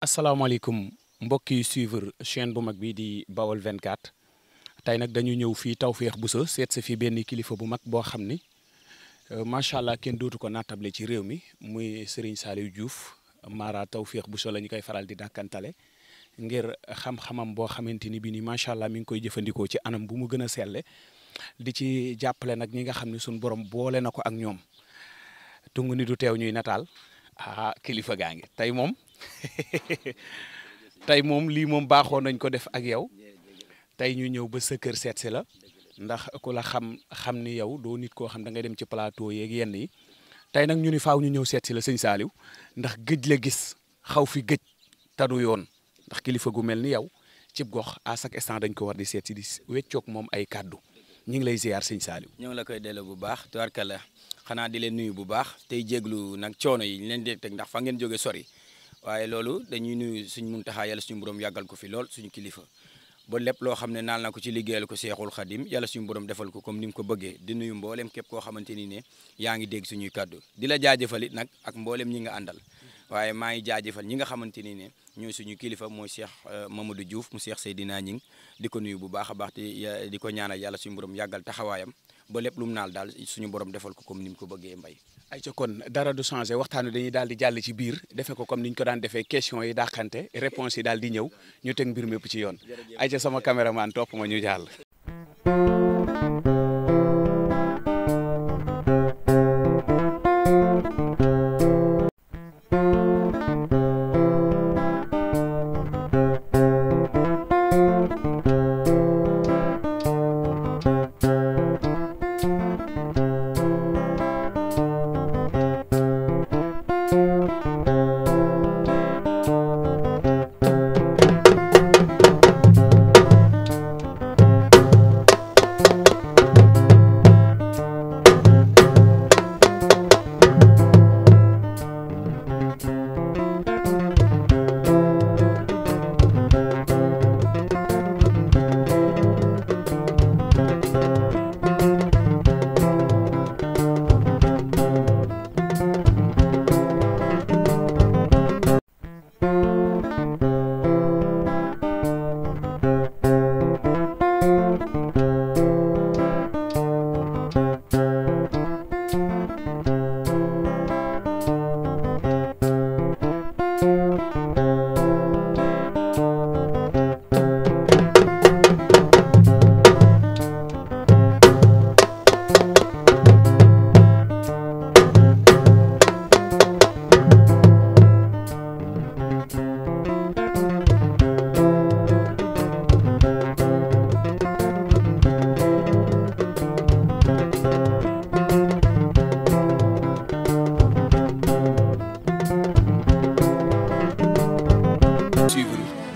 asalaamaaleykum mbokk yi suivre chaîne bu mag bi di Bawol 24 tey nag dañu ñëw fii Tawfekh Bousso seet si fi benn kilifa bu mag boo xam ni macha allah kenn dootu ko nattable ci réew mi muy Serigne Saliou Diouf Mara Tawfekh Bousso la ñu koy faral di dàkkantale ngir xam-xamam boo xamante ni bii nii macha allah mi ngi koy jëfandikoo ci anam bu mu gën a selle di ci jàppale nag ñi nga xam ne suñu borom boole na ko ak ñoom tungu ni du teew ñuy nataal kilifa gaa ngi tey moom lii moom baaxoo nañ ko def ak yow tey ñu ñëw ba sa kër seet si la ndax ku la xam ni yow doo nit koo xam da ngay dem ci plateau yeeg yenn yi tey nag ñu ni faaw ñu ñëw seet si la sëñ Saliou ndax gëj la gis xaw fi gëj tadu yoon ndax kilifa gu mel ni yow cib gox à chaque instant dañ ko war di seet si di weccoog moom ay kàddu ñu ngi lay ziar sëñ Saliou. ñoo ngi la koy delloo bu baax tubarkalla xanaa di leen nuyu bu baax tey jéglu nag coono yi ñu leen di teg ndax fa ngeen jóge sori waaye loolu dañuy nuyu suñ Muntaxa yàlla suñu borom yàggal ko fi lool suñu kilifa ba lépp loo xam ne naal na ko ci liggéeyal ko Seexul Xadim yàlla suñu borom defal ko comme ni mu ko bëggee di nuyu mboolem képp koo xamante ni ne yaa ngi dégg suñuy kàddu di la jaajëfal it nag ak mboolem ñi nga àndal waaye maa ngi jaajëfal ñi nga xamante ni ne ñooy suñu kilifa mooy Cheikh Mamadou Diouf mu Cheikh Seydina Ñing di ko nuyu bu baax a baax di ko ñaanal yàlla suñu borom yàggal taxawaayam ba lépp lu mu naal daal suñu borom defal ko comme ni mu ko bëggee mbay. ayca kon dara du changé waxtaan wi dañuy daal di jàll ci biir defe ko comme ni ñu ko daan defee question yi dàqante réponse yi daal di ñëw ñu teg mbir mépp ci yoon ayca sama caméraman topp ma ñu jàll.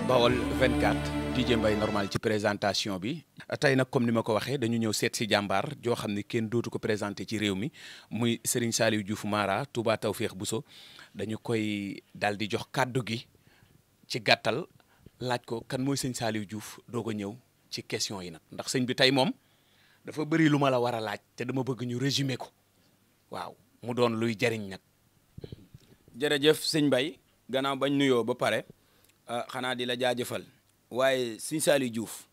Bawol 24 DJ Mbaye normal ci présentation bi tey nag comme ni ma ko waxee dañu ñëw seet si jàmbaar joo xam ne kenn dootu ko présenté ci réew mi muy Serigne Saliou Diouf Mara Touba Tawfekh Bousso dañu koy daal di jox kàddu gi ci gàttal laaj ko kan mooy sëñ Saliou Diouf doog a ñëw ci question yi nag ndax sëñ bi tey moom dafa bëri lu ma la war a laaj te dama bëgg ñu résumer ko waaw mu doon luy jariñ nag. jërëjëf sëñ Mbaye gannaaw bañ nuyoo ba pare xanaa di la jaajëfal waaye sëñ Saliou Diouf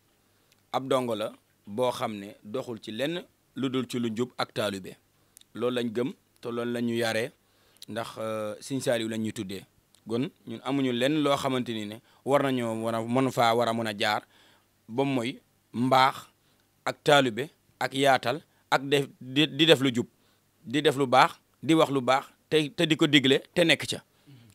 ab dongo la boo xam ne doxul ci lenn lu dul ci lu njub ak taalube loolu lañ gëm te loolu la ñu yaree ndax sëñ Saliou lañ ñu tuddee gon ñun amuñu lenn loo xamante ni ne war nañoo war a mën faa war a mën a jaar ba mooy mbaax ak taalube ak yaatal ak di def lu jub di def lu baax di wax lu baax te di ko digle te nekk ca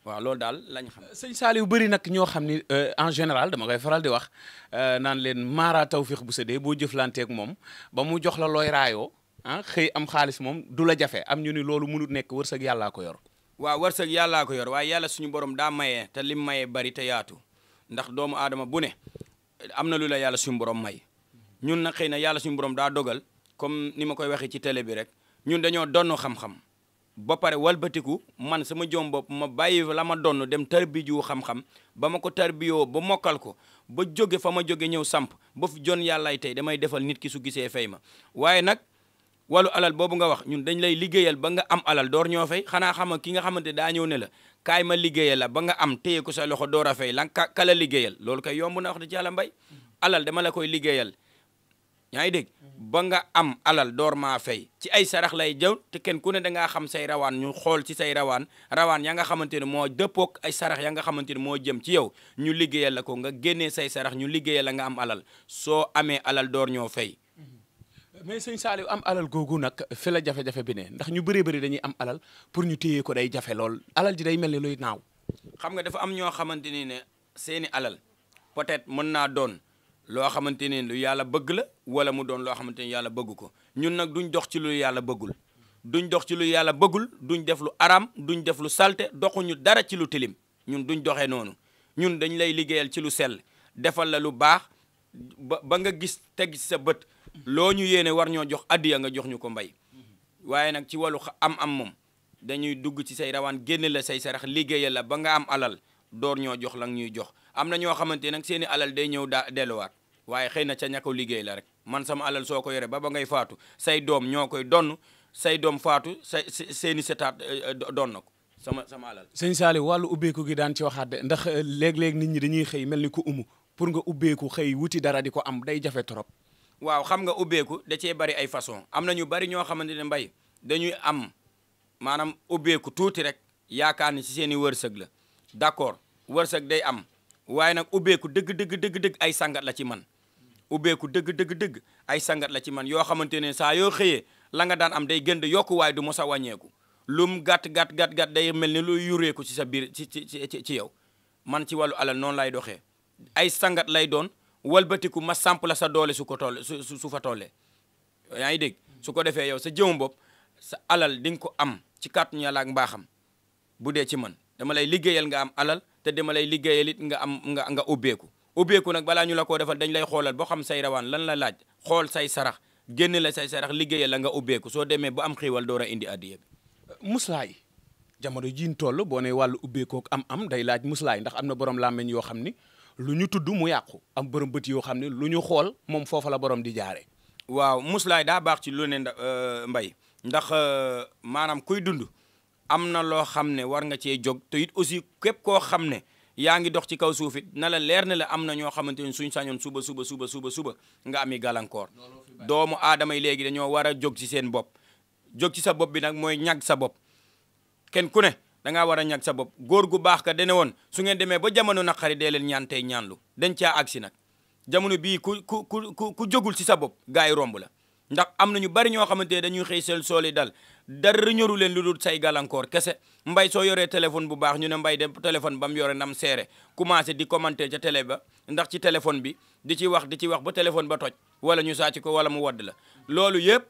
waaw loolu daal lañ xam. sëñ Saliou bëri nag ñoo xam ni en général dama koy faral di wax naan leen Mara Tawfekh Bousso de boo jëflanteeg moom ba mu jox la looy raayoo xëy am xaalis moom du la jafe am ñu ni loolu mënut nekk wërsëg yàllaa ko yor. waaw wërsëg yàllaa ko yor waaye yàlla suñu borom daa mayee te lim mayee bari te yaatu ndax doomu aadama bu ne am na lu la yàlla suñu borom may ñun nag xëy na yàlla suñu borom daa dogal comme ni ma koy waxee ci télé bi rek ñun dañoo donn xam-xam. ba pare walbatiku man sama jom bopp ma bàyyi la ma donn dem tarbiju xam-xam ba ma ko tarbiyoo ba mokkal ko ba jóge fa ma jóge ñëw samp ba fi jon yàllaay tey damay defal nit ki su gisee fay ma waaye nag wàllu alal boobu nga wax ñun dañ lay liggéeyal ba nga am alal door ñoo fay xanaa xam ki nga xamante daa ñëw ne la kaay ma liggéeyal la ba nga am téye ko sa loxo door a fay la ka la liggéeyal loolu kay yomb na wax dëgg yàlla mbay alal dama la koy liggéeyal yaa ngi dégg ba nga am alal door maa fay ci ay sarax lay jëw te kenn ku ne da ngaa xam say rawaan ñu xool ci say rawaan ya nga xamante ne moo dëppook ay sarax ya nga xamante ne moo jëm ci yow ñu liggéeyal la ko nga génnee say sarax ñu liggéeyal la nga am alal soo amee alal door ñoo fay. mais sëñ Saliou am alal googu nag fi la jafe-jafe bi ne ndax ñu bëree bëri dañuy am alal pour ñu téye ko day jafe lool alal ji day mel ni luy naaw. xam nga dafa am ñoo xamante ni ne seeni alal peut-être mën naa doon loo xamante ne lu yàlla bëgg la wala mu doon loo xamante ni yàlla bëgg ko ñun nag duñ dox ci lu yàlla bëggul duñ dox ci lu yàlla bëggul duñ def lu aram duñ def lu salte doxuñu dara ci lu tilim ñun duñ doxee noonu ñun dañ lay liggéeyal ci lu sell defal la lu baax ba nga gis teg ci sa bët loo ñu yéene war ñoo jox addiya nga jox ñu ko mbay waaye nag ci wàllu am moom dañuy dugg ci say rawaan génne la say sarax liggéeyal la ba nga am alal door ñoo jox la ñuy jox am na ñoo xamante nag seeni alal day ñëw delluwaat waaye xëy na ca ña ko liggéey la rek man sama alal soo ko yore ba ngay faatu say doom ñoo koy donn say doom faatu seeni setaat doon na ko sama alal. sëñ Saliou wàllu ubbeeku gi daan ci waxaat de ndax léeg-léeg nit ñi dañuy xëy mel ni ku umu pour nga ubbeeku xëy wuti dara di ko am day jafe trop. waaw xam nga ubbeeku da cee bari ay façon am na ñu bari ñoo xamante ne mbay dañuy am maanaam ubbeeku tuuti rek yaakaar ni ci seen i wërsëg la d'accord wërsëg day am waaye nag ubbeeku dëgg ay sangat la ci man ubbeeku dëgg ay sangat la ci man yoo xamante ne saa yoo xëyee la nga daan am day gën di yokku waaye du mos a wàññeeku lum gàtt day mel ni luy yureeku ci sa biir ci yow man ci wàllu alal noonu lay doxee ay sangat lay doon walbatiku ma samp la sa doole su fa tollee yaa ngi dégg su ko defee yow sa jëmu bopp sa alal di nga ko am ci kàttanu Yàlla ak mbaaxam bu dee ci man dama lay liggéeyal nga am alal te dama lay liggéeyal it nga am nga ubbeeku nag balaa ñu la koo defal dañ lay xoolal boo xam say rawaan lan la laaj xool say sarax génne la say sarax liggéeyal la nga ubbeeku soo demee ba am xiiwal door a indi addiya bi. muslaay jamono jiin toll boo ne wàllu ubbeekook am day laaj muslaay ndax am na borom làmmeñ yoo xam ni lu ñu tudd mu yàqu am borom bët yoo xam ne lu ñu xool moom foofa la borom di jaare waaw muslaay daa baax ci lu ne mbay ndax maanaam kuy dund am na loo xam ne war nga cee jóg te it aussi képp koo xam ne yaa ngi dox ci kaw suuf it na la leer ne la am na ñoo xamante ne suñ sañoon suba nga ami gàllankoor doomu aadama yi léegi dañoo war a jóg ci seen bopp jóg ci sa bopp bi nag mooy ñag sa bopp kenn ku ne da ngaa war a ñag sa bopp góor gu baax ka dane woon su ngeen demee ba jamono naqari dee leen ñaan tey ñaanlu dañ caa agsi nag jamono bii ku jógul ci sa bopp gars yi romb la ndax am na ñu bari ñoo xamante ne dañuy xëy seen sool yi dal dara ñoru leen lu dul say gàllankoor kese mbay soo yoree téléphone bu baax ñu ne mbay de téléphone ba mu yore ndam seere commencé di commenter ca télé ba ndax ci téléphone bi di ci wax ba téléphone ba toj wala ñu sàcc ko wala mu wadd la loolu yëpp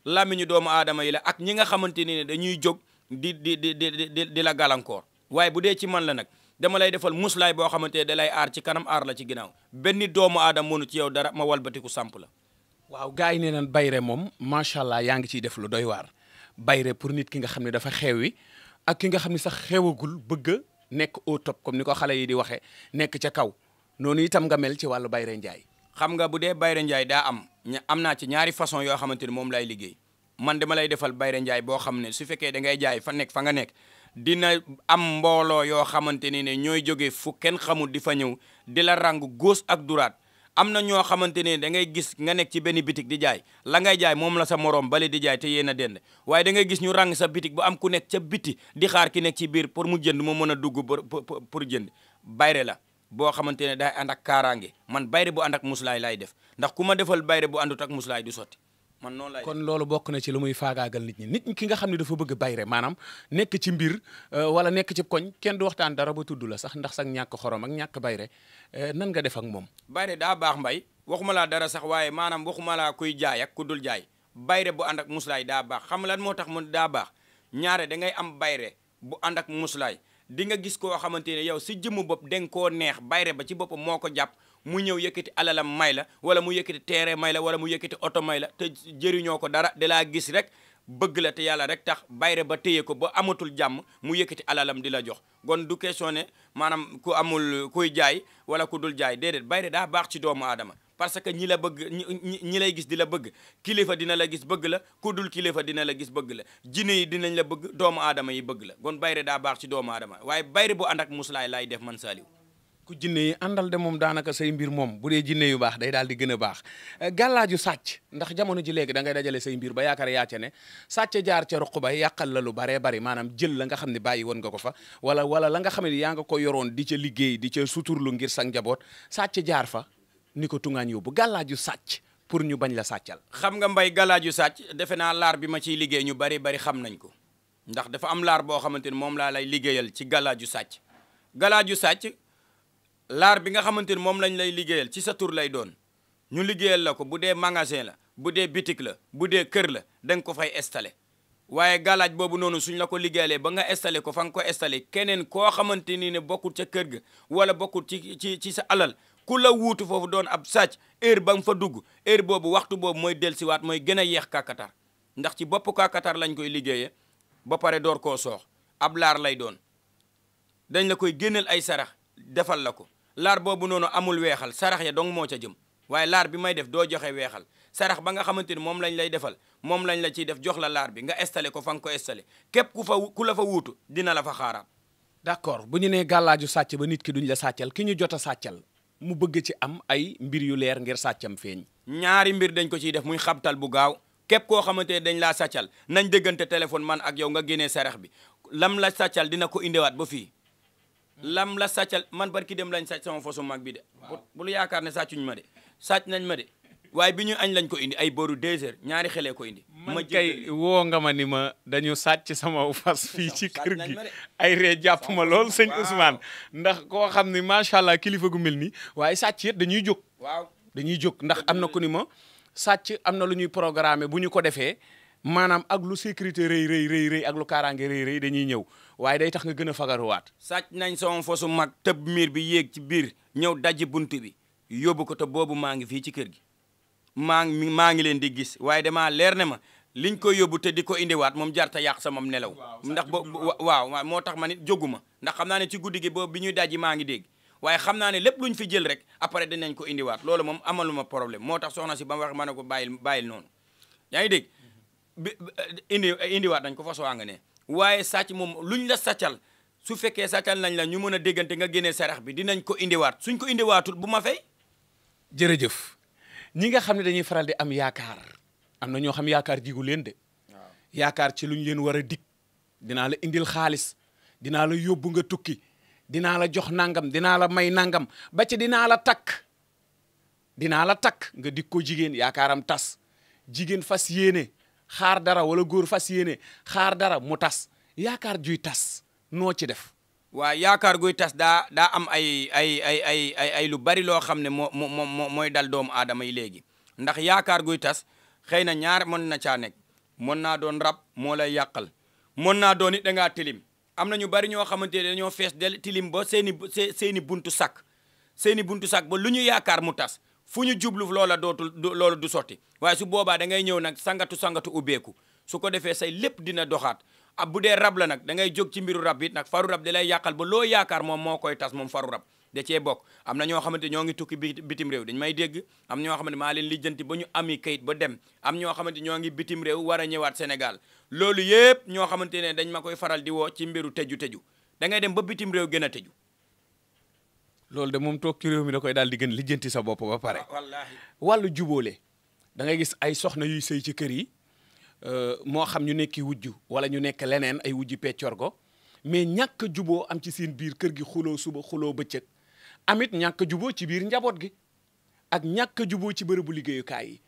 làmmiñu doomu aadama yi la ak ñi nga xamante ni ne dañuy jóg di la gàllankoor waaye bu dee ci man la nag dama lay defal muslaay boo xamante ne da lay aar ci kanam aar la ci ginnaaw benn doomu aadama mënu ci yow dara ma walbatiku samp la. waaw gars yi nee nañ bayre moom macha allah yaa ngi ciy def lu doy waar bayre pour nit ki nga xam ne dafa xewi ak ki nga xam ne sax xewagul bëgg a nekk au top comme ni ko xale yi di waxee nekk ca kaw noonu itam nga mel ci wàllu bayre njaay. xam nga bu dee bayre njaay daa am naa ci ñaari façon yoo xamante ni moom lay liggéey man dama lay defal bayre njaay boo xam ne su fekkee da ngay jaay fa nga nekk dina am mbooloo yoo xamante ni ne ñooy jóge fu kenn xamul di fa ñëw di la ràng gauche ak droite am na ñoo xamante ne da ngay gis nga nekk ci benn bitik di jaay la ngay jaay moom la sa morom bale di jaay te yéen a dend waaye da ngay gis ñu ràng sa bitik bu am ku nekk ca biti di xaar ki nekk ci biir pour mu jënd mu mën a dugg pour jënd bayre la boo xamante ne day ànd ak kaaraange man bayre bu ànd ak muslaay laay def ndax ku ma defal bayre bu àndut ak muslaay du sotti man noonu lay kon loolu bokk na ci lu muy faagaagal nit ñi ki nga xam ne dafa bëgg bayre maanaam nekk ci mbir wala nekk ci koñ kenn du waxtaan dara ba tudd la sax ndax sax ñàkk xorom ak ñàkk bayre nan nga def ak moom. bayre daa baax mbay waxuma laa dara sax waaye maanaam waxuma laa kuy jaay ak ku dul jaay bayre bu ànd ak muslaay daa baax xam lan moo tax mu daa baax ñaare da ngay am bayre bu ànd ak muslaay di nga gis koo xamante ne yow si jëmmu bopp danga koo neex bayre ba ci boppam moo ko jàpp mu ñëw yëkkati alalam may la wala mu yëkkati terrain may la wala mu yëkkati oto may la te jëriñoo ko dara da laa gis rek bëgg la te yàlla rek tax bayre ba téye ko ba amatul jàmm mu yëkkati alalam di la jox kon du question ne maanaam ku amul kuy jaay wala ku dul jaay déedéet bayre daa baax ci doomu aadama parce que ñi la bëgg ñi lay gis di la bëgg kilifa dina la gis bëgg la ku dul kilifa dina la gis bëgg la jinne yi dinañ la bëgg doomu aadama yi bëgg la kon bayre daa baax ci doomu aadama waaye bayre bu ànd ak muslaay laay def man Saliou. ku jinne yi àndal de moom daanaka say mbir moom bu dee jinne yu baax day daal di gën a baax gàllaaju sàcc ndax jamono ji léegi da ngay dajale say mbir ba yaakaar yaace ne sàcc jaar ca ruq ba yàqal la lu baree bari maanaam jël la nga xam ne bàyyi woon nga ko fa wala la nga xam ne yaa nga ko yoroon di ca liggéey di ca suturlu ngir sa njaboot sàcc jaar fa ni ko tungaañ yóbbu gàllaaju sàcc pour ñu bañ la sàccal. xam nga mbay gàllaaju sàcc defe naa laar bi ma ciy liggéey ñu bari xam nañ ko ndax dafa am laar boo xamante ni moom laa lay liggéeyal ci gàllaaju sàcc gàllaaju sàcc laar bi nga xamante ni moom lañ lay liggéeyal ci sa tur lay doon ñu liggéeyal la ko bu dee magasin la bu dee bitik la bu dee kër la da nga ko fay installé waaye galaaj boobu noonu suñ la ko liggéeyalee ba nga installé ko fa nga ko installé keneen koo xamante ni ne bokkul ca kër ga wala bokkul ci sa alal ku la wuutu foofu doon ab sàcc heure ba nga fa dugg heure boobu waxtu boobu mooy dellusiwaat mooy gën a yeex kàkkatar ndax ci bopp kàkkatar lañ koy liggéeyee ba pare door koo soox ab laar lay doon dañ la koy génneel ay sarax defal la ko laar boobu noonu amul weexal sarax ya dong moo ca jëm waaye laar bi may def doo joxe weexal sarax ba nga xamante ni moom lañ lay defal moom lañ la ciy def jox la laar bi nga installé ko fa nga ko installé képp ku la fa wuutu dina la fa xaaraat. d'accord bu ñu nee gàllaaju sàcc ba nit ki duñ la sàccal ki ñu jot a sàccal mu bëgg ci am ay mbir yu leer ngir sàccam feeñ. ñaari mbir dañ ko ciy def muy xabtal bu gaaw képp koo xamante ne dañ laa sàccal nañ déggante téléphone man ak yow nga génnee sarax bi lam la sàccal dina ko indiwaat ba fii. lam la sàccal man barki dem lañ sàcc sama fosu mag bi de bul yaakaar ne sàccuñ ma de sàcc nañ ma de waaye bi ñu añ lañ ko indi ay boru 2 heures ñaari xelee ko indi man kay woo nga ma ni ma dañu sàcc sama fas fii ci kër gi ay ree jàpp ma lool sëñ Ousmane ndax koo xam ni macha allah kilifa gu mel nii waaye sàcc it dañuy jóg dañuy jóg ndax am na ku ni ma sàcc am na lu ñuy programmer bu ñu ko defee maanaam ak lu sécurité rëy ak lu kaaraange rëy dañuy ñëw waaye day tax nga gën a fagaruwaat. sàcc nañ sama fosu mag tëb miir bi yéeg ci biir ñëw dajji bunt bi yóbbu ko te boobu maa ngi fii ci kër gi maa ngi leen di gis waaye damaa leer ne ma liñ ko yóbbu te di ko indiwaat moom jarta yàq sama nelaw ndax waaw moo tax ma nit jóguma ndax xam naa ne ci guddi gi boobu bi ñuy dajji maa ngi dégg waaye xam naa ne lépp luñ fi jël rek après dinañ ko indiwaat loolu moom amaluma problème moo tax soxna si ba ma wax ma ne ko bàyyil noonu yaa ngi dégg indiwaat nañ ko fas waa nga ne waaye sàcc moom luñ la sàccal su fekkee sàccal nañ la ñu mën a déggante nga génnee sarax bi dinañ ko indiwaat suñ ko indiwaatul bu ma fay. jërëjëf ñi nga xam ne dañuy faral di am yaakaar am na ñoo xam yaakaar jigu leen de. yaakaar ci luñ leen war a dig dinaa la indil xaalis dinaa la yóbbu nga tukki dinaa la jox nangam dinaa la may nangam ba ci dinaa la takk nga dig ko jigéen yaakaaram tas jigéen fas yéene xaar dara wala góor fas yéene xaar dara mu tas yaakaar juy tas noo ci def. waa yaakaar guy tas daa am ay lu bari loo xam ne mooy dal doomu aadama yi léegi ndax yaakaar guy tas xëy na ñaar mën na caa nekk mën naa doon rab moo lay yàqal mën naa doon it da ngaa tilim am na ñu bari ñoo xamante ne dañoo fees del tilim ba seeni buntu sakk ba lu ñu yaakaar mu tas fu ñu jublu loolu du sotti waaye su boobaa da ngay ñëw nag sangatu ubbeeku su ko defee say lépp dina doxaat bu dee rab la nag da ngay jóg ci mbiru rab it nag faru rab da lay yàqal ba loo yaakaar moom moo koy tas moom faru rab da cee bokk am na ñoo xamante ñoo ngi tukki bitim réew dañ may dégg am ñoo xamante maa leen lijjanti ba ñu ami kayit ba dem am ñoo xamante ñoo ngi bitim réew war a ñëwaat Sénégal loolu yëpp ñoo xamante ne dañ ma koy faral di woo ci mbiru tëju da ngay dem ba bitim réew gën a tëju. loolu de moom toog ci réew mi da koy daal di gën lijjanti sa bopp ba pare. wallaahi wàllu jubóole da ngay gis ay soxna yuy sëy ci kër yi moo xam ñu nekki wujju wala ñu nekk leneen ay wujji peccorgo mais ñàkk juboo am ci seen biir kër gi xuloo suba xuloo bëccëg amit ñàkk juboo ci biir njaboot gi ak ñàkk juboo ci bërëbu liggéeyukaay yi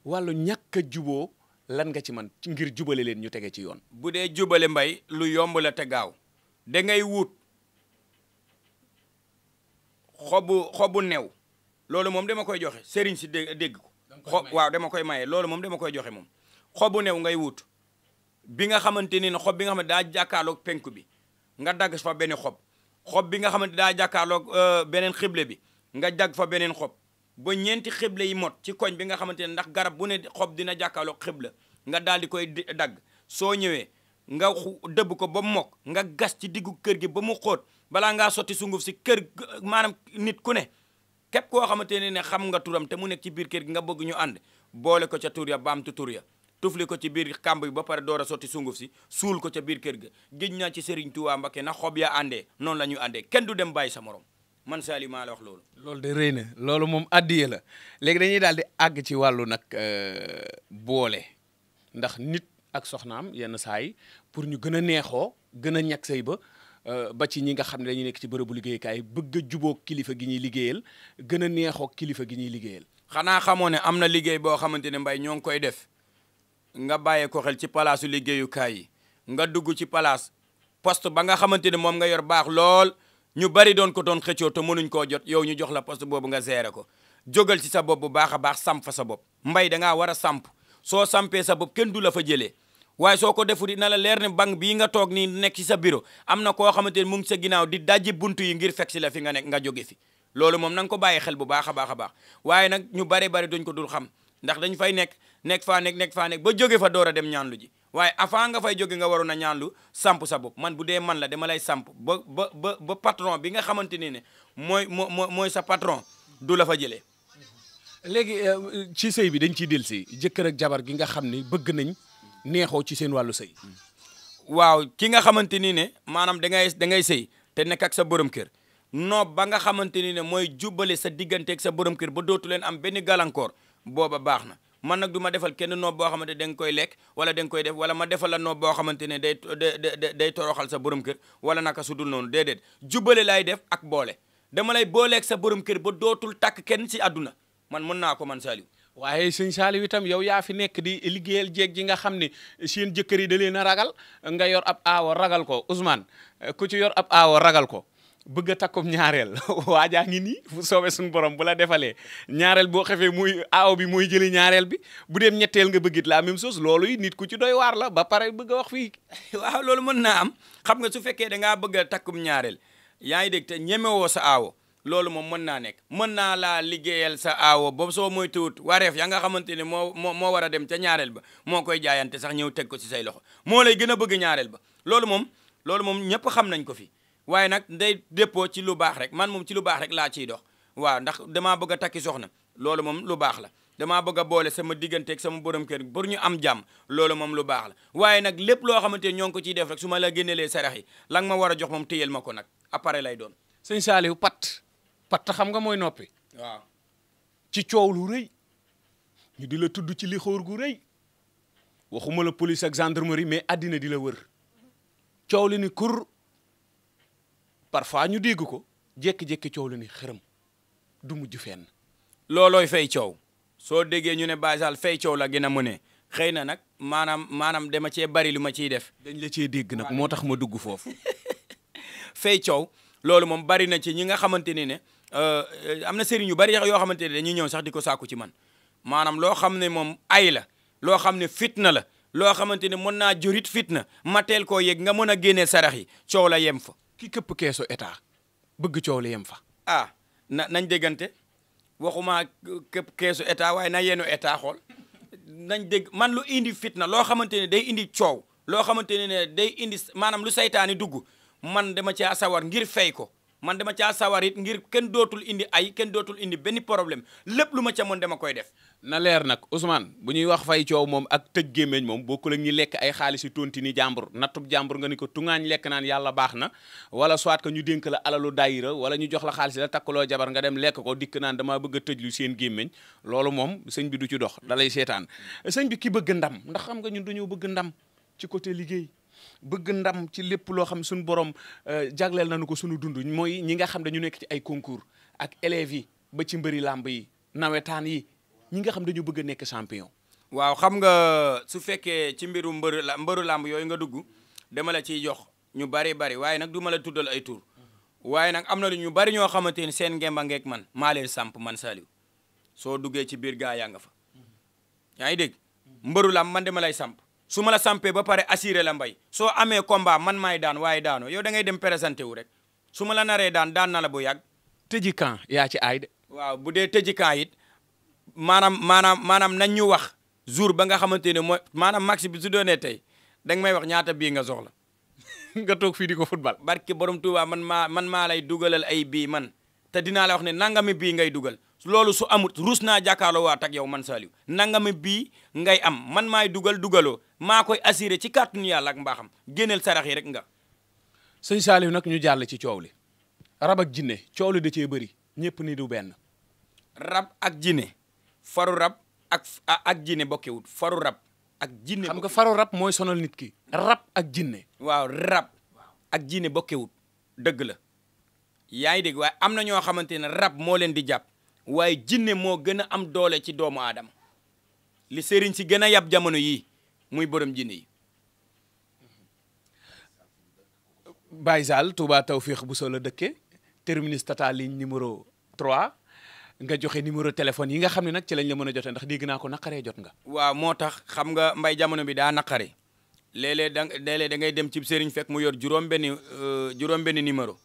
wàllu ñàkk juboo lan nga ci man ngir jubale leen ñu tege ci yoon. bu dee jubale mbay lu yomb la te gaaw da ngay wut xobu new loolu moom dama koy joxe sëriñ si dégg ko waaw dama koy maye loolu moom dama koy joxe moom xobu new ngay wut bi nga xamante ni xob bi nga xamante daa jàkkaarloog penku bi nga dagg fa benn xob bi nga xamante daa jàkkaarloog beneen xible bi nga dagg fa beneen xob ba ñeenti xible yi mot ci koñ bi nga xamante ne ndax garab bu ne xob dina jàkkaarloog xibla nga daal di koy dagg soo ñëwee nga dëbb ko ba mu mokk nga gas ci diggu kër gi ba mu xóot balaa ngaa sotti sunguf si kër maanaam nit ku ne képp koo xamante ne xam nga turam te mu nekk ci biir kër gi nga bëgg ñu ànd boole ko ca tur ya baamtu tur ya tufli ko ci biir kàmb bi ba pare door a sotti sunguf si suul ko ca biir kër ga géej naa ci Serigne Touba Mbacké na xob ya àndee noonu la ñu àndee kenn du dem bàyyi sa morom man Saliou maa la wax loolu. loolu de rëy na loolu moom addiye la léegi dañuy daal di àgg ci wàllu nag boole ndax nit ak soxnaam yenn saa yi pour ñu gën a neexoo gën a ñàkk sëy ba ci ñi nga xam ne dañuy nekk ci bërëbu liggéeykaay bëgg a jubóog kilifa gi ñuy liggéeyal gën a neexoo kilifa gi ñuy liggéeyal. xanaa xamoo ne am na liggéey boo xamante ne mbay ñoo ngi koy def nga bàyyee ko xel ci palaasu liggéeyukaay yi nga dugg ci palaas poste ba nga xamante ne moom nga yor baax lool ñu bari doon ko doon xëccoo te mënuñ koo jot yow ñu jox la poste boobu nga gérer ko jógal ci sa bopp bu baax a baax samp fa sa bopp mbay da ngaa war a samp soo sampee sa bopp kenn du la fa jëlee waaye soo ko defu dina la leer ne banque bii nga toog nii nekk ci sa bureau am na koo xamante ne mu ngi sa ginnaaw di dajji buntu yi ngir fekk si la fi nga nekk nga jóge fi loolu moom na nga ko bàyyi xel bu baax a baax a baax waaye nag ñu bari duñ ko dul xam ndax dañ fay nekk faa nekk ba jóge fa door a dem ñaanlu ji waaye avant nga fay jóge nga waroon a ñaanlu samp sa bopp man bu dee man la dama lay samp ba patron bi nga xamante ne mooy sa patron du la fa jëlee. léegi ci sëy bi dañ ciy dellusi jëkkër ak jabar gi nga xam ni bëgg nañ neexoo ci seen wàllu sëy. waaw ki nga xamante ni ne maanaam da ngay sëy te nekk ak sa borom kër noob ba nga xamante ni ne mooy jubbale sa digganteeg sa borom kër ba dootu leen am benn gàllankoor booba baax na man nag du ma defal kenn noob boo xamante da nga koy lekk wala da nga koy def wala ma defal la noob boo xamante ne day toroxal sa borom kër wala naka su dul noonu déedéet jubbale laay def ak boole dama lay booleeg sa borom kër ba dootul takk kenn si àdduna man mën naa ko man Saliou. waaye sëñ Saliou itam yow yaa fi nekk di liggéeyal jeeg ji nga xam ne seen jëkkër yi da leen a ragal nga yor ab aawa ragal ko Ousmane ku ci yor ab aawa ragal ko bëgg a takkum ñaareel waajaa ngi nii bu soobee suñu borom bu la defalee ñaareel boo xefee muy aaw bi muy jëli ñaareel bi bu dem ñetteel nga bëggit la même chose loolu yi nit ku ci doy waar la ba pare bëgg a wax fii. waaw loolu mën naa am xam nga su fekkee da ngaa bëgg a takkum ñaareel yaa ngi dégg te ñemewoo sa aawo loolu moom mën naa nekk mën naa laa liggéeyal sa aawo boobu soo moy tuut wareef ya nga xamante ne moo war a dem ca ñaareel ba moo koy jaayante sax ñëw teg ko ci say loxo moo lay gën a bëgg ñaareel ba loolu moom ñëpp xam nañ ko fi waaye nag day dépôt ci lu baax rek man moom ci lu baax rek laa ciy dox waaw ndax damaa bëgg a takki soxna loolu moom lu baax la damaa bëgg a boole sama digganteeg sama borom kër pour ñu am jàmm loolu moom lu baax la waaye nag lépp loo xamante ne ñoo ngi ko ciy def rek su ma la génnelee sarax yi la nga ma war a jox moom téyel ma ko nag après lay doon. sëñ Saliou pat xam nga mooy noppi. waaw ci coow lu rëy ñu di la tudd ci li xóor gu rëy waxuma la police ak gendarmerie mais addina di la wër coow li ni kur parfois ñu dégg ko jékki-jékki coow li ni xërëm du mujj fenn. loolooy fay coow soo déggee ñu ne basal fay coow la gën a mënee xëy na nag maanaam dama cee bari lu ma ciy def. dañ la cee dégg nag moo tax ma dugg foofu. fay coow loolu moom bari na ci ñi nga xamante ni ne am na sëriñ yu bari yoo xamante ne dañuy ñëw sax di ko sàkku ci man maanaam loo xam ne moom ay la loo xam ne fitna la loo xamante ne mën naa jurit fitna ma teel koo yegg nga mën a génnee sarax yi coow la yem fa. ki këpp keesu état bëgg coow la yem fa. nañ déggante waxuma këpp keesu état waaye na yenu état xool nañ dégg man lu indi fitna loo xamante ne day indi coow loo xamante ne day indi maanaam lu saytaani dugg man dama caa sawar ngir fay ko man dama caa sawar it ngir kenn dootul indi ay kenn dootul indi benn problème lépp lu ma ca mën dama koy def. na leer nag Ousmane bu ñuy wax fay coow moom ak tëj gémmeñ moom bokkul ak ñi lekk ay xaalisi tontini jàmbur nattub jàmbur nga ni ko tungaañ lekk naan yàlla baax na wala soit que ñu dénk la alalu daayira wala ñu jox la xaalis la takkaloo jabar nga dem lekk ko dikk naan damaa bëgg a tëj lu seen gémmeñ loolu moom sëñ bi du ci dox dalay seetaan sëñ bi ki bëgg ndam ndax xam nga ñun dañoo bëgg ndam ci côté liggéey bëgg ndam ci lépp loo xam suñu borom jagleel nañu ko suñu dund mooy ñi nga xam dañu nekk ci ay concours ak élèves yi ba ci mbëri làmb yi nawetaan yi ñi nga xam dañu bëgg a nekk champion. waaw xam nga su fekkee ci mbiru mbëru làmb yooyu nga dugg dama la ciy jox ñu bari waaye nag du ma la tuddal ay tur waaye nag am na lu ñu bari ñoo xamante ni seen ngemba ngeek man maa leen samp man Saliou soo duggee ci biir gaa yaa nga fa yaa ngi dégg mbëru làmb man dama lay samp su ma la sampee ba pare assuré la mbay soo amee combat man maay daan waaye daano yow da ngay dem présenté wu rek su ma la naree daan na la bu yàgg. tëji camp yaa ci aay de. waaw bu dee tëji camp it maanaam nañ ñu wax jour ba nga xamante ne mooy maanaam max bi su doonee tey da nga may wax ñaata bii nga soxla. nga toog fii di ko football. barke borom Tuuba man maa lay dugalal ay bii man te dinaa la wax ne nangami bii ngay dugal loolu su amut ruus naa jàkkaarloo waat ak yow man Saliou nangami bii ngay am man maay dugaloo maa koy assuré ci kàttanu yàlla ak mbaaxam génneel sarax yi rek nga. sëñ Saliou nag ñu jàll ci coow li rab ak jinne coow li da cee bëri ñëpp ni du benn. rab ak jinne faru rab ak jinne bokkewut faru rab ak jinne. xam nga faru rab mooy sonal nit ki. rab ak jinne. waaw rab ak jinne bokkewut dëgg la yaa ngi dégg waaye am na ñoo xamante ne rab moo leen di jàpp waaye jinne moo gën a am doole ci doomu aadama li sëriñ si gën a yab jamono yii muy borom jinne yi. Baye Zal Touba Tawfekh Bousso la dëkke terminus tata ligne numéro 3 nga joxe numéro téléphone yi nga xam ne nag ci lañ la mën a jotee ndax dégg naa ko naqaree jot nga. waaw moo tax xam nga mbay jamono bi daa naqare léeg-léeg da ngay dem ci sëriñ fekk mu yor juróom-benni numéro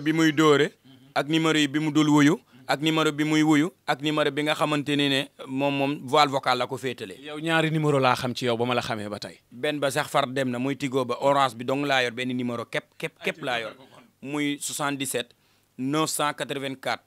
bi muy dóore ak numéro yi bi mu dul wuyu ak numéro bi muy wuyu ak numéro bi nga xamante ne moom voile vocale la ko féetale. yow ñaari numéro laa xam ci yow ba ma la xamee ba tey. benn ba sax far dem na muy Tigo ba orange bi dong laa yor benn numéro képp laa yor muy 77 984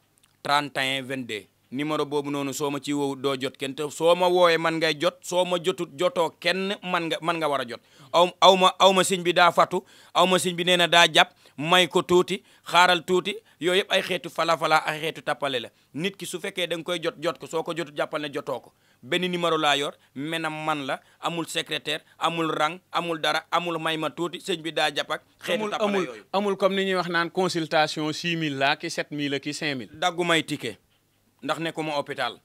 31 22 numéro boobu noonu soo ma ci woowu doo jot kenn te soo ma woowee man ngay jot soo ma jotoo kenn man nga war a jot aw ma sëñ bi daa fatu aw ma sëñ bi nee na daa jàpp may ko tuuti xaaral tuuti yooyu yëpp ay xeetu fala ay xeetu tappale la nit ki su fekkee da nga koy jot ko soo ko jotut jàppal ne jotoo ko benn numéro laa yor menam man la amul secrétaire amul rang amul dara amul may ma tuuti sëñ bi daa jàpp ak xeetu tappale yooyu amul comme ni ñuy wax naan consultation 6000 la ki 7000 la ki 5000 daggu may ticket ndax nekkuma hôpital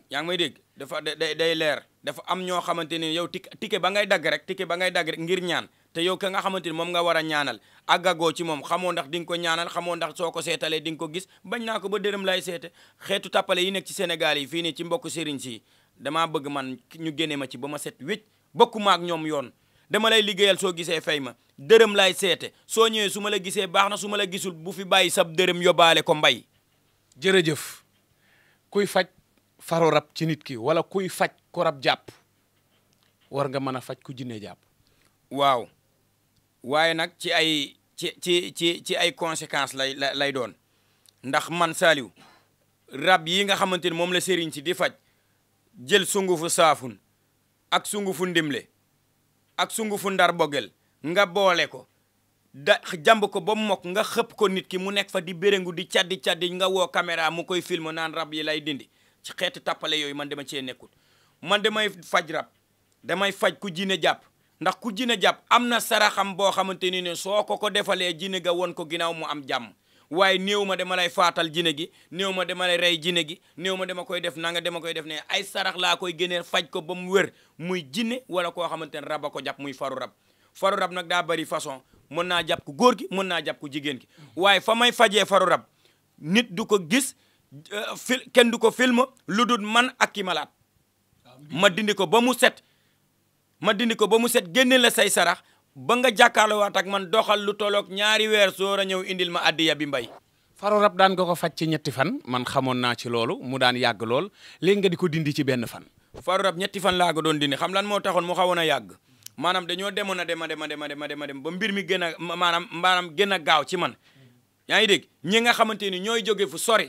yaa ngi may dégg dafa day leer dafa am ñoo xamante ni yow ticket ba ngay dagg rek ngir ñaan te yow ka nga xamante ni moom nga war a ñaanal àggagoo ci moom xamoo ndax di nga ko ñaanal xamoo ndax soo ko seetalee di nga ko gis bañ naa ko ba dërëm lay seete xeetu tappale yi nekk ci Sénégal yi fii nii ci mbokk sëriñ si damaa bëgg man ñu génne ma ci ba ma set wécc bokkuma ak ñoom yoon dama lay liggéeyal soo gisee fay ma dërëm lay seete soo ñëwee su ma la gisee baax na su ma la gisul bu fi bàyyi sab dërëm yóbbaale ko mbay. jërëjëf kuy faj faru rab ci nit ki wala kuy faj ku rab jàpp war nga mën a faj ku jinne jàpp. waaw waaye nag ci ay conséquences lay doon ndax man Saliou rab yi nga xamante ni moom la sëriñ si di faj jël sungufu saafun ak sungufu ndimle ak sungufu ndar bogel nga boole ko jàmb ko ba mu mokk nga xëpp ko nit ki mu nekk fa di béréngu di caddi nga woo caméra mu koy film naan rab yi lay dindi ci xeetu tappale yooyu man dama cee nekkul man damay faj rab damay faj ku jinne jàpp ndax ku jinne jàpp am na saraxam boo xamante ni ne soo ko defalee jinne ga won ko ginnaaw mu am jàmm waaye néew ma dama lay faatal jinne gi néew ma dama lay rey jinne gi néew ma dama koy def nanga dama koy def ne ay sarax laa koy génneel faj ko ba mu wér muy jinne wala koo xamante ne rab a ko jàpp muy faru rab nag daa bari façon mën naa jàpp ku góor gi mën naa jàpp ku jigéen gi waaye fa may fajee faru rab nit du ko gis kenn du ko film lu dul man ak ki malaat ma dindi ko ba mu set génne la say sarax ba nga jàkkaarloo waat ak man doxal lu tolloog 2 weer soor a ñëw indil ma addiya bi mbay. faru rab daan nga ko faj ci 3 fan man xamoon naa ci loolu mu daan yàgg lool léegi nga di ko dindi ci 1 fan. faru rab 3 fan laa ko doon dindi xam lan moo taxoon mu xawoon a yàgg maanaam dañoo demoon a dem ba mbir mi gën a maanaam gën a gaaw ci man yaa ngi dégg ñi nga xamante ni ñooy jóge fu sori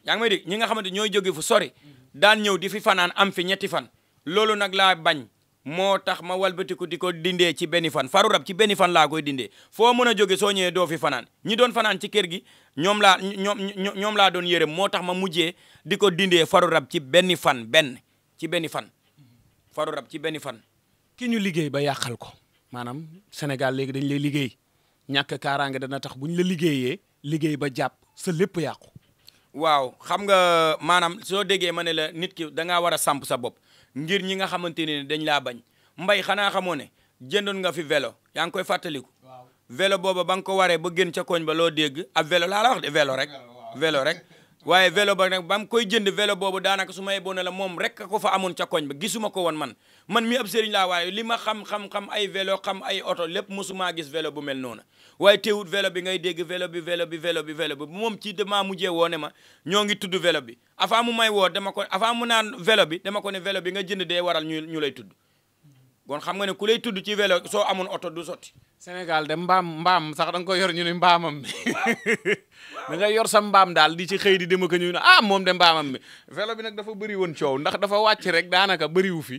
yaa ngi may dégg ñi nga xamante ni ñooy jóge fu sori daan ñëw di fi fanaan am fi 3 fan loolu nag laa bañ. moo tax ma walbatiku di ko dindee ci 1 fan faru rab ci 1 fan laa koy dindee foo mën a jóge soo ñëwee doo fi fanaan ñi doon fanaan ci kër gi ñoom laa doon yërëm moo tax ma mujjee di ko dindee faru rab ci 1 fan faru rab ci 1 fan. ki ñu liggéey ba yàqal ko maanaam Sénégal léegi dañ lay liggéey ñàkk kaaraange dana tax buñ la liggéeyee liggéey ba jàpp sa lépp yàqu. waaw xam nga maanaam soo déggee ma ne la nit ki da ngaa war a samp sa bopp. ngir ñi nga xamante ne dañ laa bañ mbay xanaa xamoo ne jëndoon nga fi vélo yaa ngi koy fàttaliku vélo booba ba nga ko waree ba gën ca koñ ba loo dégg ab vélo laa la wax de vélo rek waaye vélo ba nag ba mu koy jënd vélo boobu daanaka su ma yeboo ne la moom rek ko fa amoon ca koñ ba gisuma ko woon man mi ab sëriñ laa waaye li ma xam ay vélo xam ay oto lépp mosumaa gis vélo bu mel noonu waaye teewut vélo bi ngay dégg vélo bi moom ci damaa mujjee woo ne ma ñoo ngi tudd vélo bi avant mu may woo avant mu naan vélo bi dama ko ne vélo bi nga jënd dee waral ñu lay tudd kon xam nga ne ku lay tudd ci vélo soo amoon oto du sotti. Sénégal de mbaam sax da nga koy yor ñu ne mbaamam mi da nga yor sa mbaam daal di ci xëy di dem ak ñu ne moom de mbaamam mi vélo bi nag dafa bëri woon coow ndax dafa wàcc rek daanaka bëriwu fi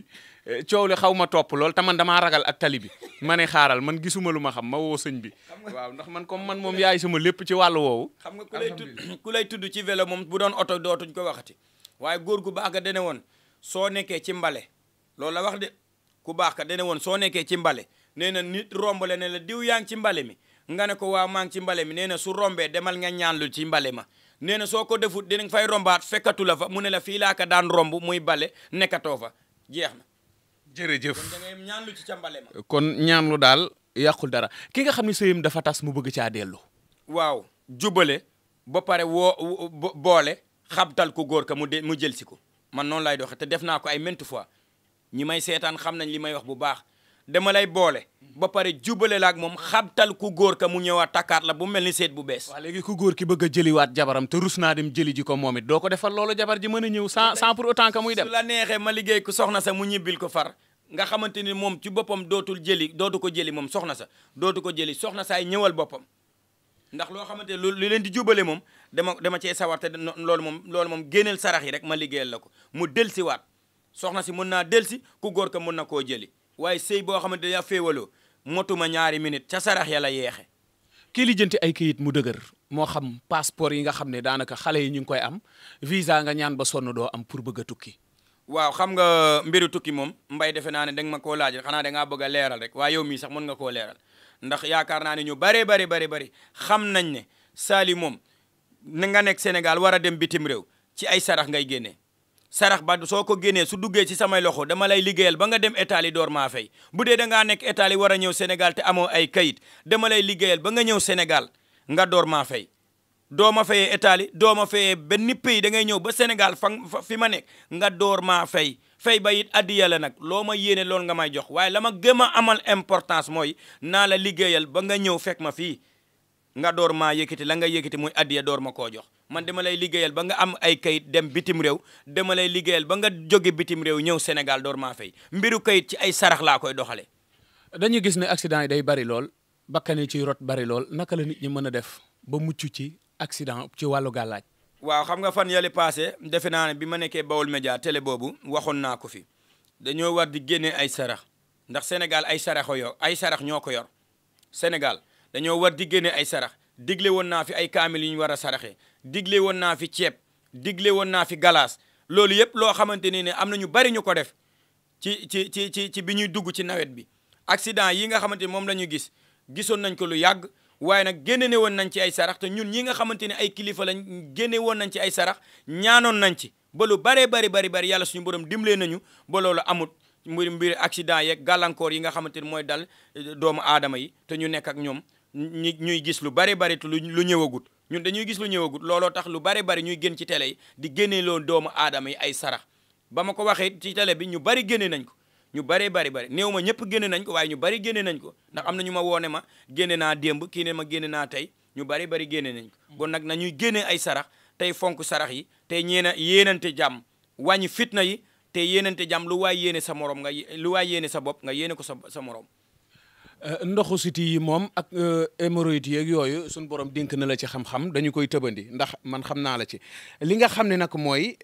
coow li xaw ma topp lool te man damaa ragal ak tali bi ma ne xaaral man gisuma lu ma xam ma woo sëñ bi waaw ndax man comme man moom yaay sama lépp ci wàllu woowu. xam nga ku lay tudd ci vélo moom bu doon oto dootuñ ko waxati waaye góor gu baax ga dene woon soo nekkee ci mbale loolu la wax de ku baax ka dene woon soo nekkee ci mbale nee na nit rombale ne la diw yaa ngi ci mbale mi nga ne ko waaw maa ngi ci mbale mi nee na su rombee demal nga ñaanlu ci mbale ma nee na soo ko defut dinañ fay rombaat fekkatu la fa mu ne la fii laa ka daan romb muy bale nekkatoo fa jeex na. jërëjëf kon da ngay ñaanlu ci ca mbale ma. kon ñaanlu daal yàqul dara ki nga xam ne sëyam dafa tas mu bëgg caa dellu. waaw jubale ba pare boole xabtal ko góor ka mu jël si ko man noonu lay doxe te def naa ko ay maintes fois ñi may seetaan xam nañ li may wax bu baax. dama lay boole ba pare jubale la ak moom xabtal ku góor ka mu ñëwaat takkaat la bu mel ni seet bu bees. waaw léegi ku góor ki bëgg a jëliwaat jabaram te rus naa dem jëli ji ko moom it doo ko defal loolu jabar ji mën a ñëw sans pour autant que muy dem. su la neexee ma liggéey ko soxna sa mu ñibbil ko far nga xamante ni moom ci boppam dootu ko jëli moom soxna sa dootu ko jëli soxna saay ñëwal boppam ndax loo xamante ni li leen di jubale moom dama cee sawar te loolu moom génneel sarax yi rek ma liggéeyal la ko mu delsiwaat soxna si mën naa delsi ku góor ka mën na koo jëli waaye sëy boo xamante ne yaa féewaloo motuma ñaari minute ca sarax ya la yeexe. kii lijjanti ay këyit mu dëgër moo xam passeport yi nga xam ne daanaka xale yi ñu ngi koy am visa nga ñaan ba sonn doo am pour bëgg a tukki. waaw xam nga mbiru tukki moom mbay defe naa ne danga ma koo laaj xanaa dangaa bëgg a leeral rek waaye yow mii sax mën nga koo leeral ndax yaakaar naa ne ñu bari xam nañ ne Saly moom na nga nekk Sénégal war a dem bitim réew ci ay sarax ngay génnee. sarax ba soo ko génnee su duggee ci samay loxo dama lay liggéeyal ba nga dem Italie door maa fay bu dee da ngaa nekk Italie war a ñëw Sénégal te amoo ay kayit dama lay liggéeyal ba nga ñëw Sénégal nga door maa fay doo ma fayee Italie doo ma fayee benn pays da ngay ñëw ba Sénégal fi ma nekk nga door maa fay ba it addiya la nag loo ma yéene loolu nga may jox waaye la ma gën a amal importance mooy naa la liggéeyal ba nga ñëw fekk ma fii nga door maa yëkkati la nga yëkkati muy addiya door ma koo jox man dama lay liggéeyal ba nga am ay kayit dem bitim réew dama lay liggéeyal ba nga jóge bitim réew ñëw Sénégal door maa fay mbiru kayit ci ay sarax laa koy doxalee. dañuy gis ne accident yi day bari lool bakkan yi ciy rot bari lool naka la nit ñi mën a def ba mucc ci accident ci wàllu gàllaaj. waaw xam nga fan yële passé defe naa ne bi ma nekkee Baol Média télé boobu waxoon naa ko fi dañoo war di génne ay sarax ndax Sénégal ay sarax ñoo ko yor Sénégal dañoo war di génne ay sarax digle woon naa fi ay kaamil yu ñu war a saraxee digle woon naa fi ceeb digle woon naa fi galaas loolu yëpp loo xamante ne am na ñu bari ñu ko def ci bi ñuy dugg ci nawet bi accident yi nga xamante ni moom la ñu gisoon nañ ko lu yàgg waaye nag génne ne woon nañ ci ay sarax te ñun ñi nga xamante ne ay kilifa lañ génne woon nañ ci ay sarax ñaanoon nañ ci ba lu bari yàlla suñu borom dimbalee nañu ba loolu amut mbir accident yeeg gàllankoor yi nga xamante ni mooy dal doomu aadama yi te ñu nekk ak ñoom ñuy gis lu bari te lu ñëwagut ñun dañuy gis lu ñëwagut looloo tax lu bari ñuy génn ci télé yi di génne loon doomu aadama yi ay sarax ba ma ko waxee ci télé bi ñu bari génne nañ ko ñu bari néew ma ñëpp génne nañ ko waaye ñu bari génne nañ ko ndax am na ñu ma woone ma génne naa démb kii ne ma génne naa tey ñu bari génne nañ ko kon nag nañuy génne ay sarax tey fonk sarax yi tey yéenante jàmm wàññi fitna yi te yéenante jàmm lu waay yéene sa morom lu waay yéene sa bopp nga yéene ko sa morom. ndoxu siti yi moom ak hémorroïdes yeeg yooyu suñu borom dénk na la ci xam-xam dañu koy tëbandi ndax man xam naa la ci li nga xam ne nag mooy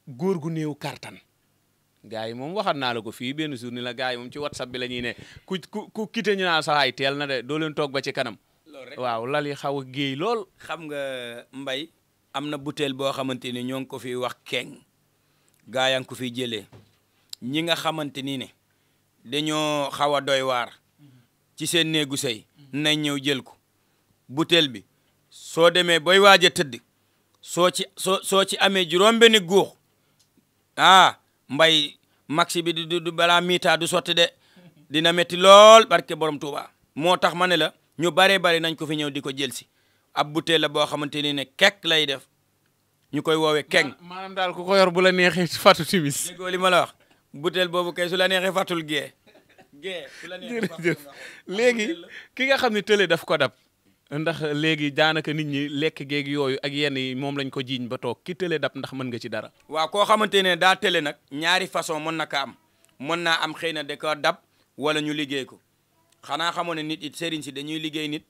góor gu néew kartan gars yi moom waxat naa la ko fii benn jour ni la gars yi moom ci WhatsApp bi la ñuy ne ku quitté ñu naa saxaay teel na de doo leen toog ba ci kanam. waaw lal yi xaw a géey lool. xam nga mbay am na butéel boo xamante ni ñoo ngi ko fi wax keng gaa yaa ngi ko fiy jëlee ñi nga xamante ni ne dañoo xaw a doy waar ci seen néegu sëy nañ ñëw jël ko butéel bi soo demee booy waaj a tëdd soo ci amee juróom-benni guux mbay maxi bi du balaa miita du sotti de dina metti lool barke borom Tuuba moo tax ma ne la ñu bari nañ ko fi ñëw di ko jël si ab butéel la boo xamante ni ne kekk lay def ñu koy woowee keng maanaam daal ku ko yor bu la neexee fàttu timis déggoo li ma la wax butéel boobu kay su la neexee fàttul gee su la neexee léegi ki nga xam ne tële daf ko dab ndax léegi daanaka nit ñi lekk géeg yooyu ak yenn yi moom lañ ko jiiñ ba toog ki tële dab ndax mën nga ci dara. waaw koo xamante ne daa tële nag ñaari façon mën na ko am mën naa am xëy na da ko dab wala ñu liggéey ko xanaa xamoon ne nit it sëriñ si dañuy liggéey nit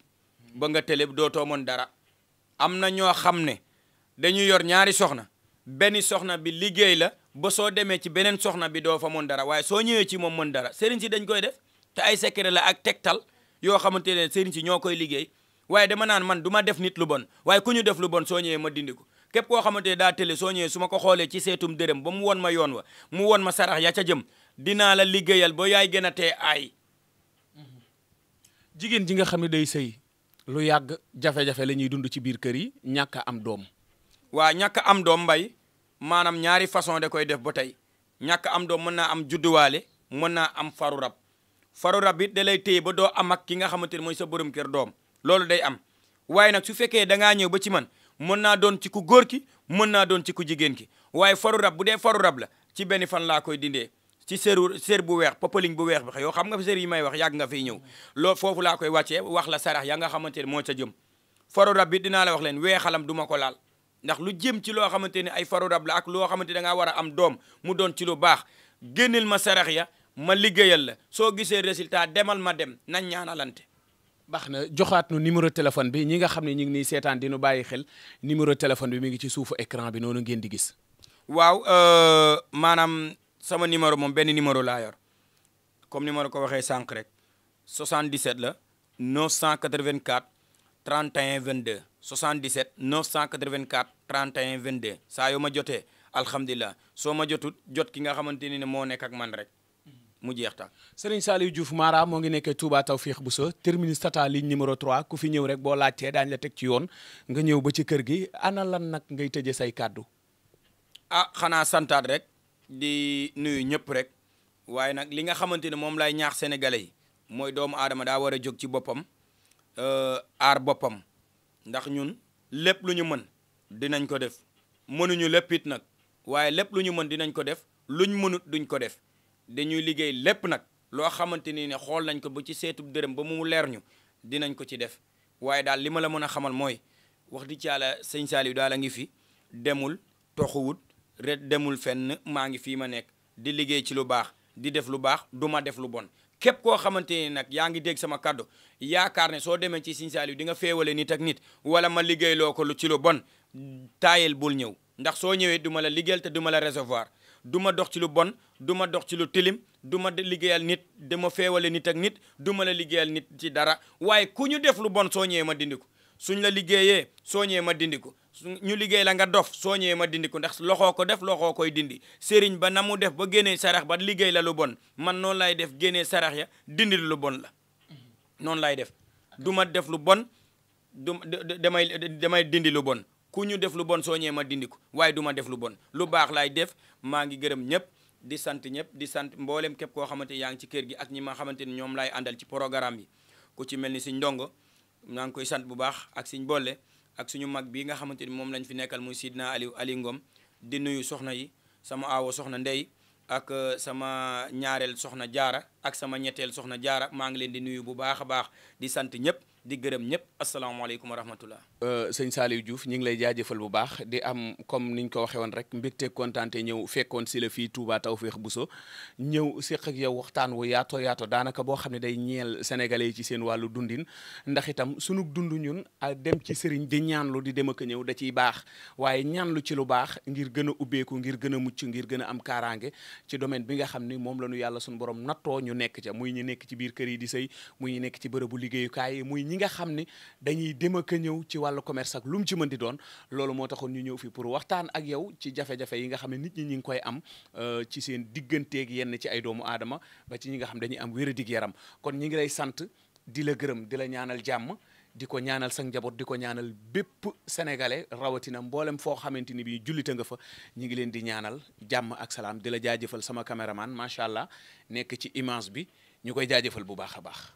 ba nga télé dootoo mën dara. am na ñoo xam ne dañuy yor ñaari soxna benn soxna bi liggéey la ba soo demee ci beneen soxna bi doo fa mën dara waaye soo ñëwee ci moom mën dara sëriñ si dañ koy def te ay secret la ak tegtal yoo xamante ne sëriñ si ñoo koy liggéey waaye dama naan man du ma def nit lu bon waaye ku ñu def lu bon soo ñëwee ma dindi ko képp koo xamante ne daa télé soo ñëwee su ma ko xoolee ci seetum dërëm ba mu won ma yoon wa mu won ma sarax ya ca jëm dinaa la liggéeyal ba yaay gën a tee aay. jigéen ji nga xam ne day sëy lu yàgg jafe-jafe la ñuy dund ci biir kër yi ñàkk a am doom. waa ñàkk a am doom mbay maanaam ñaari façon da koy def ba tey ñàkk am doom mën naa am judduwaale mën naa am faru rab it da lay téye ba doo am ak ki nga xamante ne mooy sa borom kër doom loolu day am waaye nag su fekkee da ngaa ñëw ba ci man mën naa doon ci ku góor ki mën naa doon ci ku jigéen ki waaye faru rab bu dee faru rab la ci benn fan laa koy dindee ci sér bu weex popeling bu weex bi yoo xam nga sér yi may wax yàgg nga fiy ñëw loolu foofu laa koy wàccee wax la sarax ya nga xamante ne moo ca jëm faru rab bi dinaa la wax leen weexalam du ma ko laal ndax lu jëm ci loo xamante ne ay faru rab la ak loo xamante da ngaa war a am doom mu doon ci lu baax génneel ma sarax ya ma liggéeyal la soo gisee résultat demal ma dem nañ ñaanalante. baax na joxaat nu numéro téléphone bi ñi nga xam ne ñu ngi nii seetaan di nu bàyyi xel numéro téléphone bi mi ngi ci suufu écran bi noonu ngeen di gis. waaw maanaam sama numéro moom benn numéro laa yor comme ni ma la ko waxee sànq rek 77 la 984 31 22 77 984 31 22 saa yoo ma jotee alhamdulilah soo ma jotut jot ki nga xamante ni ne moo nekk ak man rek mu jeex ta Serigne Saliou Diouf Mara moo ngi nekkee Touba Tawfekh Bousso terminus tata ligne numéro 3 ku fi ñëw rek boo laajtee daañu la teg ci yoon nga ñëw ba ci kër gi ana lan nag ngay tëjee say kàddu. xanaa santaat rek di nuyu ñëpp rek waaye nag li nga xamante ne moom lay ñaax sénégalais yi mooy doomu aadama daa war a jóg ci boppam aar boppam ndax ñun lépp lu ñu mën dinañ ko def mënuñu lépp it nag waaye lépp lu ñu mën dinañ ko def luñ mënut duñ ko def dañuy liggéey lépp nag loo xamante ni ne xool nañ ko ba ci seetub dërëm ba mu leer ñu dinañ ko ci def waaye daal li ma la mën a xamal mooy wax di ci yàlla sëñ Saliou daal a ngi fi demul toxuwut ret demul fenn maa ngi fii ma nekk di liggéey ci lu baax di def lu baax du ma def lu bon képp koo xamante ni nag yaa ngi dégg sama kàddu yaakaar ne soo demee ci sëñ Saliou di nga féewale nit ak nit wala ma liggéey loo ko lu ci lu bon taayel bul ñëw ndax soo ñëwee du ma la liggéeyal te du ma la recevoir du ma dox ci lu bon du ma dox ci lu tilim du ma liggéeyal nit dama feewale nit ak nit du ma la liggéeyal nit ci dara waaye ku ñu def lu bon soo ñëwee ma dindi ko suñ la liggéeyee soo ñëwee ma dindi ko ñu liggéey la nga dof soo ñëwee ma dindi ko ndax loxoo ko def loxoo koy dindi sëriñ ba na mu def ba génnee sarax ba liggéey la lu bon man noonu lay def génnee sarax ya dindi lu bon la noonu lay def du ma def lu bon damay dindi lu bon ku ñu def lu bon soo ñëwee ma dindi ko waaye du ma def lu bon lu baax laay def maa ngi gërëm ñëpp di sant ñëpp di sant mboolem képp koo xamante yaa ngi ci kër gi ak ñi ma xamante ni ñoom laay àndal ci programme bi ku ci mel ni Sëñ Ndongo maa ngi koy sant bu baax ak Sëñ Bolle ak suñu mag bii nga xamante ni moom lañ fi nekkal muy Sidna Ali Ngom di nuyu soxna yi sama aawo soxna Ndey ak sama ñaareel soxna Jaara ak sama ñetteel soxna Jaara maa ngi leen di nuyu bu baax a baax di sant ñëpp di gërëm ñëpp asalaamaaleykum wa rahmatullah. sëñ Saliou Diouf ñu ngi lay jaajëfal bu baax di am comme niñ ko waxee woon rek mbégte kontaante ñëw fekkoon si la fii Touba Tawfekh Bousso ñëw séq ak yow waxtaan wu yaato yaato daanaka boo xam ne day ñeel sénégalais yi ci seen wàllu dundin ndax itam sunu dund ñun dem ci sëriñ di ñaanlu di dem ak a ñëw da ciy baax waaye ñaanlu ci lu baax ngir gën a ubbeeku ngir gën a mucc ngir gën a am kaaraange ci domaine bi nga xam ni moom la ñu yàlla suñu borom nattoo ñu nekk ca muy ñu nekk ci biir kër yi di sëy muy ñu nekk ci bërëbu liggéeyukaay yi muy ñi nga xam ni dañuy dem ak a ñëw ci wàllu commerce ak lu mu ci mën di doon loolu moo taxoon ñu ñëw fi pour waxtaan ak yow ci jafe-jafe yi nga xam ne nit ñi ngi koy am ci seen digganteeg yenn ci ay doomu aadama ba ci ñi nga xam dañuy am wér-a-dig yaram kon ñi ngi lay sant di la gërëm di la ñaanal jàmm di ko ñaanal sa njaboot di ko ñaanal bépp sénégalais rawatina mboolem foo xamante ni bii jullite nga fa ñi ngi leen di ñaanal jàmm ak salaam di la jaajëfal sama caméraman macha allah nekk ci image bi ñu koy jaajëfal bu baax a baax.